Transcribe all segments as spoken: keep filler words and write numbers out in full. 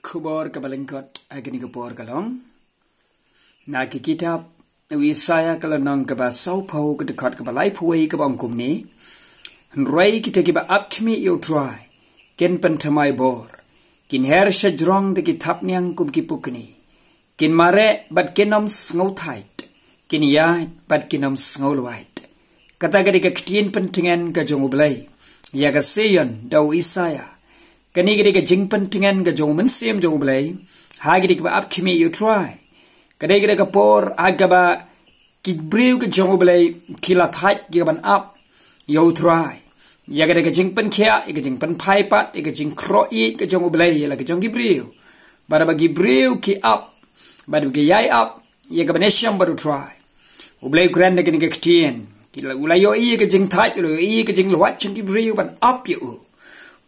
Khubor kaba lyngkot ha kane ka por ka long na ka kitab u Isaïah, ka lynnong kaba sawphew, ka dkhot kaba laiphew wei, kaba ong kumne: Hynrei kita kiba ap khmih ïa U Trai kin pynthymmai bor, kin her sha jrong da ki thapniang kum ki pukni, kin mareh bad kin ym sngew thait, kin ïaid bad kin ym sngew lwait. Kata ka dei ka ktien pyntngen ka jong U Blei ïa ka Sion da u Isaïah. Kane ka dei ka jingpyntngen ka jong u Mynsiem jong U Blei ha kita kiba ap khmih ïa U Trai. Ka dei ka dei ka por ha kaba ki briew ka jong U Blei ki la thait ïa ka ban ap ïa U Trai. Ïa ka dei ka jingpynkhiah, ïa ka jingpynphai pat, ïa ka jingkhroh ïeit ka jong U Blei ïa la ka jong ki briew. Bad ba ki briew ki ap, bad ki ïai ap ïa ka ban ïashem bad U Trai. U Blei u kren da kane ka ktien. Ki la, u la ïohi ïa ka jingthait, u la ïohi ïa ka jinglwait jong ki briew ban ap ïa u.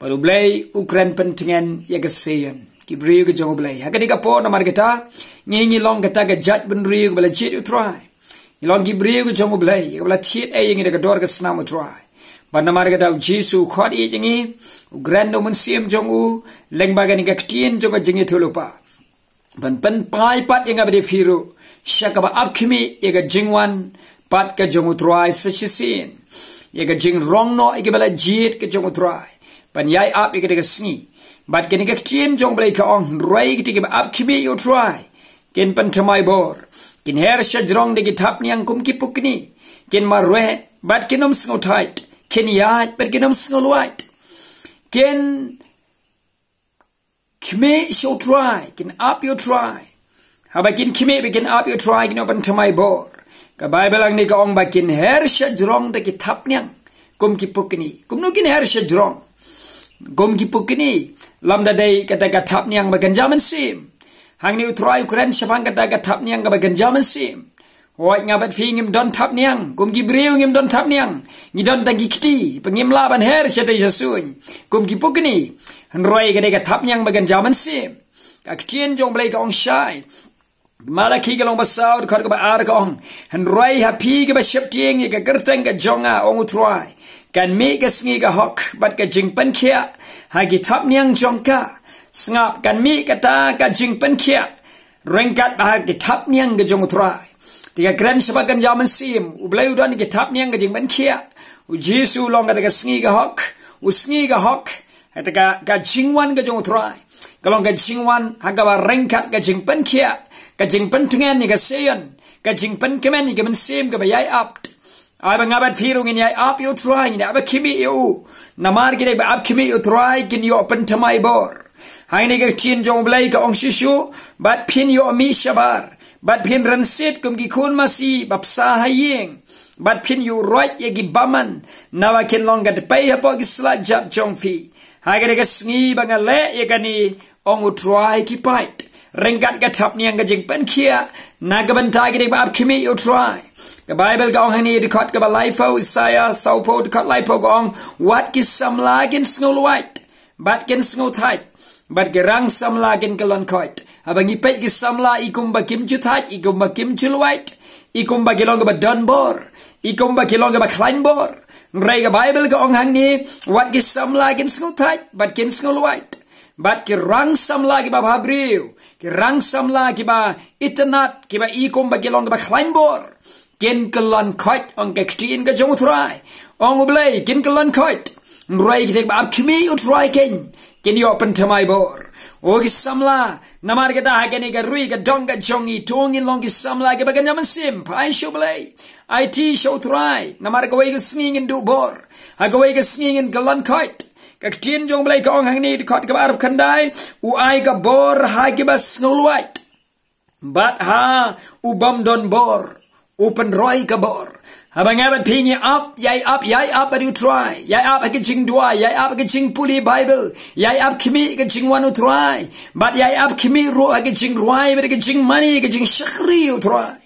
Bad U Blei u kren pyntngen ïa ka Sion, ki briew ka jong U Blei. Ha kane ka por, namar kata ngi, ngi long kata ka jaitbynriew kaba la jied U Trai. Ngi long ki briew ka jong U Blei kaba la thied ei ïa ngi da ka dor ka snam U Trai. Bad namar kata u Jisu u khot ïa ngi, u kren da u Mynsiem jong u lyngba kane ka ktien jong ka jingïathuhlypa, ban pynphai pat ïa nga bad ïa phi ruh sha kaba ap khmih ïa ka jingwan pat ka jong U Trai sa shisien, ïa ka jingrong noh ïa kiba la jied ka jong U Trai ban ïai ap ïa kata ka sngi. Bad kane ka ktien jong U Blei ka ong: Hynrei kita kiba ap khmih ïa U Trai kin pynthymmai bor, kin her sha jrong da ki thapniang kum ki pukni, kin mareh bad kin ym sngew thait, kin ïaid bad kin ym sngew lwait. Kin khmih sha U Trai, kin ap ïa U Trai. Haba kin khmih bad kin ap ïa U Trai, kin ïoh pynthymmai bor. Ka Baibl hangne ka ong ba kin her sha jrong da ki thapniang kum ki pukni. Kumno kin her sha jrong kum ki pukni? Lymda dei kata ka thapniang ba kynja mynsiem. Hangne U Trai u kren shaphang kata ka thapniang kaba kynja mynsiem. Hooid, nga bad phi ngim don thapniang. Kum ki briew ngim don thapniang. Ngi don tang ki kti. Ba ngim lah ban her shatei shasuiñ kum ki pukni. Hynrei ka dei ka thapniang ba kynja mynsiem. Ka ktien jong U Blei ka ong shai, Malaki ka lynnong ba saw, dkhot kaba ar, ka ong: Hynrei ha phi kiba sheptieng ïa ka kyrteng ka jong nga, ong U Trai, kan mih ka sngi ka hok bad ka jingpynkhiah ha ki thapniang jong ka. Sngap, kan mih kata ka jingpynkhiah ryngkat bad ha ki thapniang ka jong U Trai. Te ka kren shaphang kynja mynsiem, U Blei u don ki thapniang ka jingpynkhiah. U Jisu u long kata ka sngi ka hok, u sngi ka hok, kata ka, ka jingwan ka jong U Trai ka long ka jingwan ha kaba ryngkat ka jingpynkhiah, ka jingpyntngen ïa ka Sion, ka jingpynkmen ïa ka mynsiem kaba ïai ap. Ai ba nga bad phi ruh ngin ïai ap ïa U Trai, ngin ïai ap khmih ïa u. Namar kita kiba ap khmih ïa U Trai kin ïoh pynthymmai bor. Hangne ka ktien jong U Blei ka ong shisha: Bad phin ïoh mih shabar, bad phin rynsied kum ki khun masi ba psa ha ïing, bad phin ïuhroit ïa ki bymman, naba kin long ka dpei hapoh ki slajat jong phi. Ha kane ka sngi ba nga leh ïa kane, ong U Trai ki paid, ryngkat ka thapniang ka jingpynkhiah na ka bynta kita kiba ap khmih ïa U Trai. Ka Baibl ka ong hangne, dkhot kaba laiphew, Isaïah sawphew, dkhot laiphew, ka ong: Wat ki samla kin sngew lwait bad kin sngew thait, bad ki rang samla kin kyllon khoit. Haba ngi peit ki samla, i kumba kim ju thait, i kumba kim ju lwait, i kumba ki long kiba don bor, i kumba ki long kiba khlaiñ bor. Hynrei ka Baibl ka ong hangne: Wat ki samla kin sngew thait bad kin sngew lwait, bad ki rang samla kiba bhabriew, ki rang samla kiba itynnad, kiba i kumba ki long kiba khlaiñ bor, kin kyllon khoit, ong ka ktien ka jong U Trai. Ong U Blei, kin kyllon khoit. Hynrei kita kiba ap khmih ïa U Trai keiñ kin ïoh pynthymmai bor. O ki samla, namar kata ha kane ka ri ka dong ka jong ngi, to ngin long ki samla kiba kynja mynsiem. Phai sha U Blei, aiti sha U Trai. Namar kawei ka sngi ngin duh bor, ha kawei ka sngi ngin kyllon khoit. Ka ktien jong U Blei ka ong hangne, dkhot kaba arphew khyndai: U ai ka bor ha kiba sngew lwait, bad ha u bym don bor u pynroi ka bor. Haba nga bad phi ngi ap, ïai ap, ïai ap bad U Trai, ïai ap ha ka jingduwai, ïai ap ha ka jingpule Baibl, ïai ap khmih ha ka jingwan U Trai, bad ïai ap khmih ruh ha ka jingrwai, bad ha ka jingmane, ha ka jingshakri U Trai,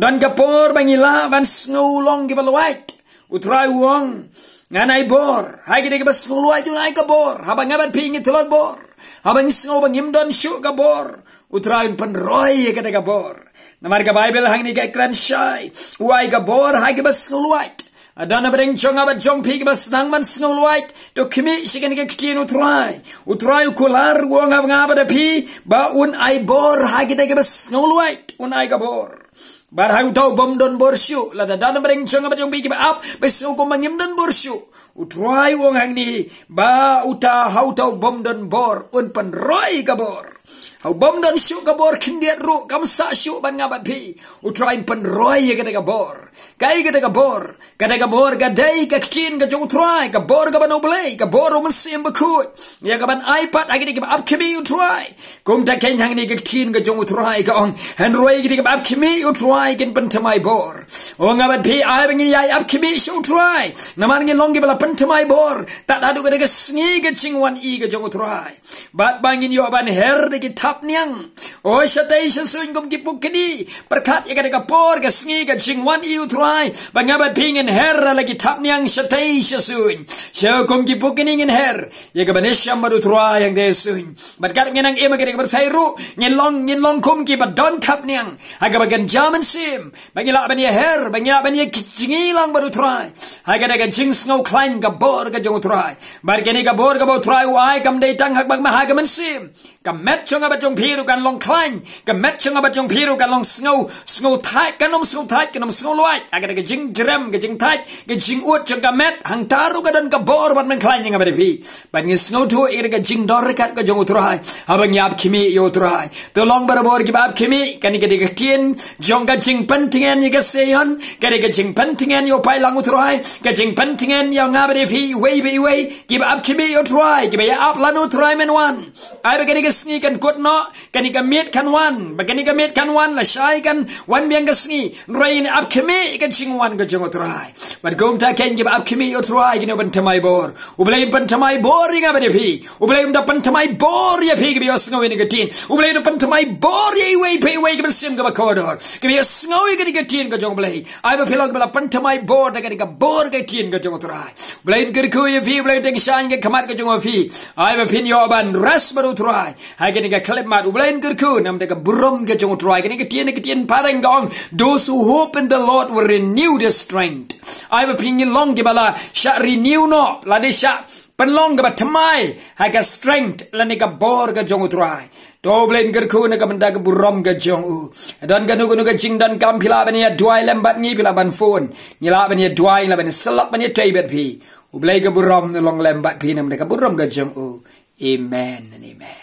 don ka por ba ngi lah ban sngew long kiba lwait. U Trai u ong, ngan ai bor ha kita kiba sngew lwait, un ai ka bor. Haba nga bad phi ngi tlot bor, haba ngi sngew ba ngim don shuh ka bor, U Trai un pynroi ïa kata ka bor. Namar ka Baibl hangne ka kren shai: U ai ka bor ha kiba sngew lwait. Don ha pdeng jong nga bad jong phi kiba sdang ban sngewlwait, to khmih sha kane ka ktien u Trai. U Trai u kular, u ong ha nga bad ha phi ba un ai bor ha kita kiba sngewlwait, un ai ka bor. Bad ha uta u bym don bor shuh, lada don ha pdeng jong nga bad jong phi kiba ap ba sngew kumba ngim don bor shuh, u Trai u ong hangne ba uta, ha uta u bym don bor un pynroi ka bor. Ha u bym don shuh ka bor khyndiat ruh, kam sah shuh ban nga bad phi, u Trai un pynroi ïa kata ka bor. Kaei kata ka bor? Kata ka bor ka dei ka ktien ka jong u Trai, ka bor kaba na U Blei, ka bor u Mynsiem Bakhuid, ïa kaban ai pat ha kine kiba ap khmih ïa u Trai. Kumta kein hangne ka ktien ka jong u Trai ka ong, hynrei kine kiba ap khmih ïa u Trai kin pynthymmai bor. Ong nga bad phi, ai ba ngin ïai ap khmih sha u Trai, namar ngin long kiba la pynthymmai bor tad haduh kata ka sngi ka jingwan i ka jong u Trai. Bad ba ngin ïoh ban her da ki thapniang, o, shatei shasuiñ kum ki pukni, pyrkhat ïa kata ka por, ka sngi, ka jingwan i u Trai, ba nga bad phi ngin her la ki thapniang shatei shasuiñ. Sha kum ki pukni ngin her ïa kaban ïashem bad u Trai hangta shasuiñ. Bad kat ngin nang im ha kata ka pyrthei ruh, ngin long, ngin long kum kiba don thapniang ha kaba kynja mynsiem, ba ngin lah ban ïaher, ba ngin lah ban ïa ki jingïalang bad u Trai ha kata ka jingsngew khlaiñ ka bor ka jong u Trai. Bad kane ka bor kaba u Trai u ai kam dei tang ha kaba ha ka mynsiem. Ka met jong nga bad jong phi ruh kan long khlaiñ, ka met jong nga bad jong phi ruh kan long sngew, sngew thait, kan ym sngew thait, kan ym sngew lwait ha kata ka jingjrem, ka jingthait, ka jingud jong ka met. Hangta ruh ka don ka bor ban pynkhlaiñ ïa nga bad phi. Bad ngin sngewthuh ïa ka jingdon ryngkat ka jong u Trai haba ngi ap khmih ïa u Trai. To long barabor kiba ap khmih, kane ka dei ka ktien jong ka jingpyntngen ïa ka Zion, ka dei ka jingpyntngen ïa u paidlang u Trai, ka jingpyntngen ïa nga bad ïa phi iwei pa iwei, kiba ap khmih ïa u Trai, kiba ïa ap lano u Trai men wan. Ai ba kane ka sngi kan kut noh, kane ka miet kan wan, ba kane ka miet kan wan, lashai kan wan biang ka sngi. Hynrei ngin ap khmih ïa ka jingwan ka jong u Trai. Bad kumta kein kiba ap khmih ïa u Trai kin ïoh pynthymmai bor. U Blei un pynthymmai bor ïa nga bad ïa phi. U Blei un da pynthymmai bor ïa phi kiba ïohsngew ïa kane ka ktien. U Blei un da pynthymmai bor ïa iwei pa iwei kiba mynsiem kaba kordor, kiba ïohsngew ïa kane ka ktien ka jong u Blei. Ai ba phi long kiba la pynthymmai bor da kane ka bor ka ktien ka jong u Trai. U Blei un kyrkhu ïa phi, U Blei un tyngshaiñ ka khmat ka jong phi. Ai ba phin ïoh ban rest bad u Trai ha kane ka khyllipmat. U Blei un kyrkhu namar ka burom ka jong u Trai. Kane ka ktien, ka ktien phareng ka ong, those who hope in the Lord will renew their strength. Ai ba phin ïa long kiba la shah renew noh, lane shah pynlong kaba thymmai ha ka strength lane ka bor ka jong u Trai. To U Blei un kyrkhu na ka bynta ka burom ka jong u. Don kano kano ka jingdonkam phi lah ban ïa duwai lem bad ngi, phi lah ban phone. Ngi lah ban ïa duwai, lah ban ïa syllok, ban ïa tei bad phi. U Blei ka burom un long lem bad phi namar ka burom ka jong u. Amen and amen.